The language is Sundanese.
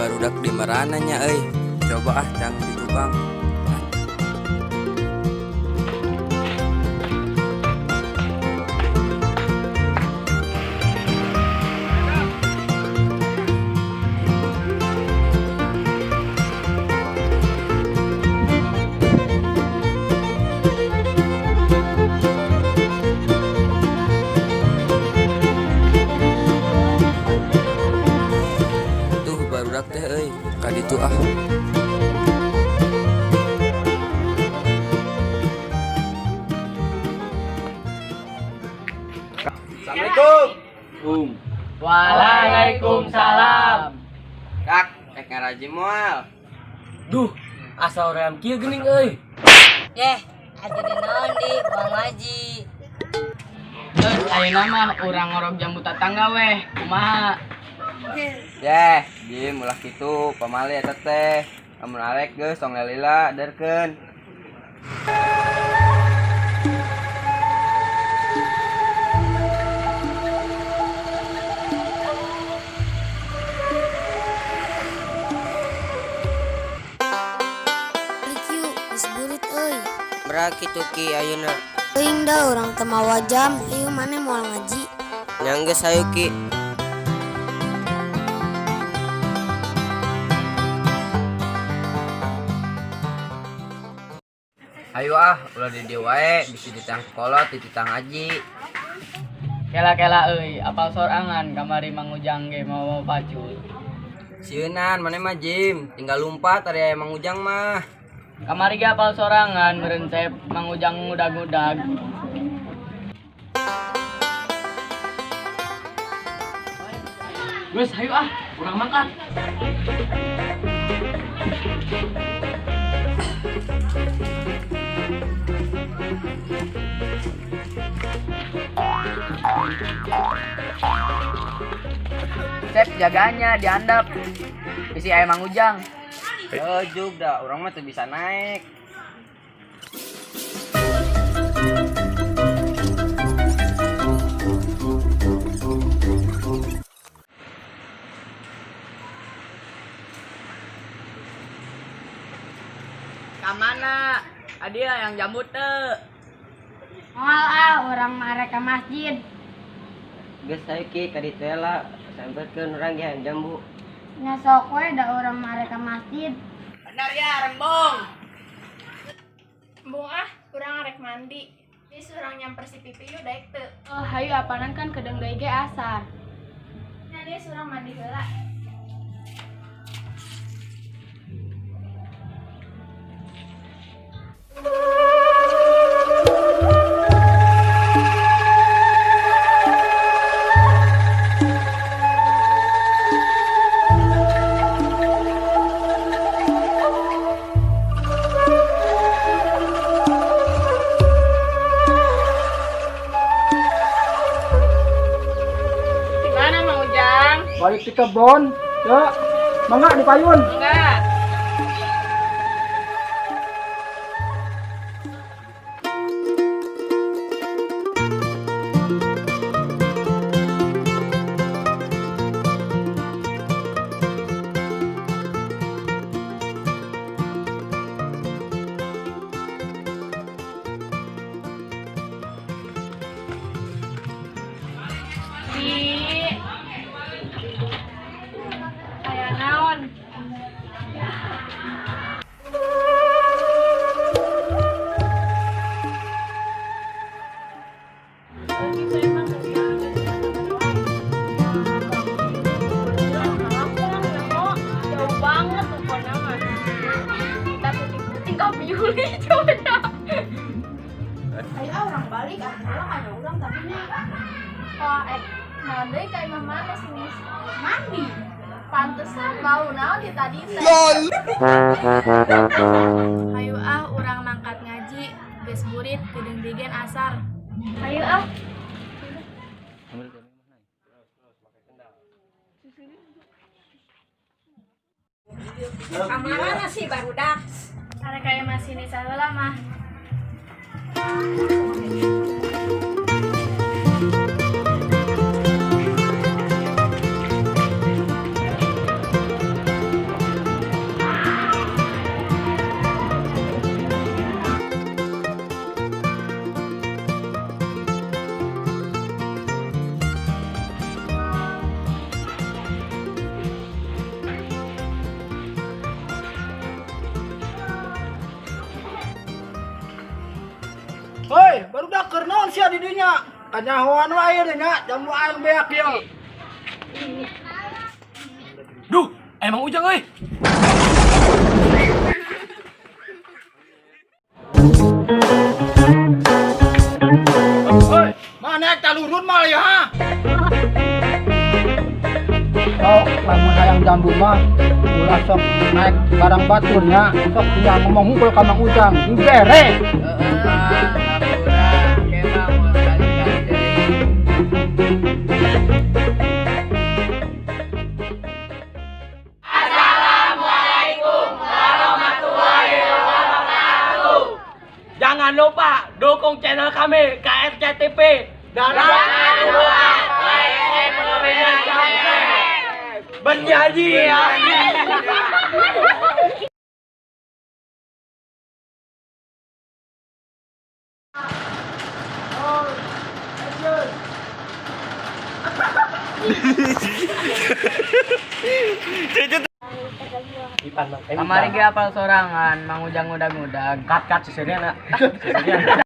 Barudak di marana nya euy? Coba ah cang di tukang. Tuh barudak teh euy, ka ditu ah. Assalamualaikum. Waalaikumsalam. Kak, rek ngaraji moal. Duh, asa hoream kieu geuning euy. Yeh, aja naon di buang ngaji. Terus ayeuna mah urang ngorok jambu tatangga weh, kumaha? Yeh, jim ulah kitu, pamali eta teh. Lamun arek geus tong lila derkeun. Balik yuk, geus burit euy. Berak kitu Ki ayeuna. Teuing da urang teu mawa jam, ieu maneh moal ngaji. Nya geus hayu Ki. Hayu ah, ulah di dieu wae, bisi ditang kolot, dititang ngaji. Kela-kela euy, apal sorangan kamari Mang Ujang ge mau pacul. Sieunan maneh mah Jim, tinggal lumpat ari aya Mang Ujang mah. Kamari ge apal sorangan meureun cep Mang Ujang ngudag-ngudag. Geus hayu ah, urang mangkat. Cep jaganya dihandap. Bisi aya Mang Ujang. Oh, jug da, urang mah teu bisa naik. Ka mana? Adia yang jambu teu. Moal ah, urang mah arek ka masjid. Geus hayu Ki ka ditu heula, sampeurkeun urang ge hayang jambu. Nya sok we da urang mah arek ka masjid. Bener ya, rembong. Embung ah, urang arek mandi. Geus urang nyamper si Pipi yuk daek teu. Oh, hayu apanan kan kedeung deui ge asar. Nya geus urang mandi heula. Di mana Mang Ujang? Balik di kebon, ya. Mangga di payun. Enggak. Di aya naon? Jauh banget pokoknya mah. Kita puting-puting ka Yuli coba. Ayo ah urang balik ah, urang aya urang tapi nya. Oh, nah deui ka imah mana sih Nis? Mandi. Pantesan bau naon di tadi teh. Hayu ah urang mangkat ngaji, geus burit kedeung deui gen asar. Hayu ah. Kamarana sih barudak. Arek kaya masih Nisa heula mah. di dinya. Kanyahoan wae nya, jambu aing beak ieu. Duh, emang Ujang euy. Hoi, mana talurun mal ya ha? Sok lamun hayang jambu mah ulah sok naik barang batur nya, sok tinggal ngomong hungkul ka Mang Ujang, dibere. Heeh, Mang, hampura. Ke Mang moal sekali-kali deui. Jangan lupa dukung channel kami KRCTV dan jangan lupa like, comment, dan subscribe. Berjanji ya. Kamari ge apal sorangan, Mang Ujang ngudag-ngudag. Cut cut seserian. Seserian.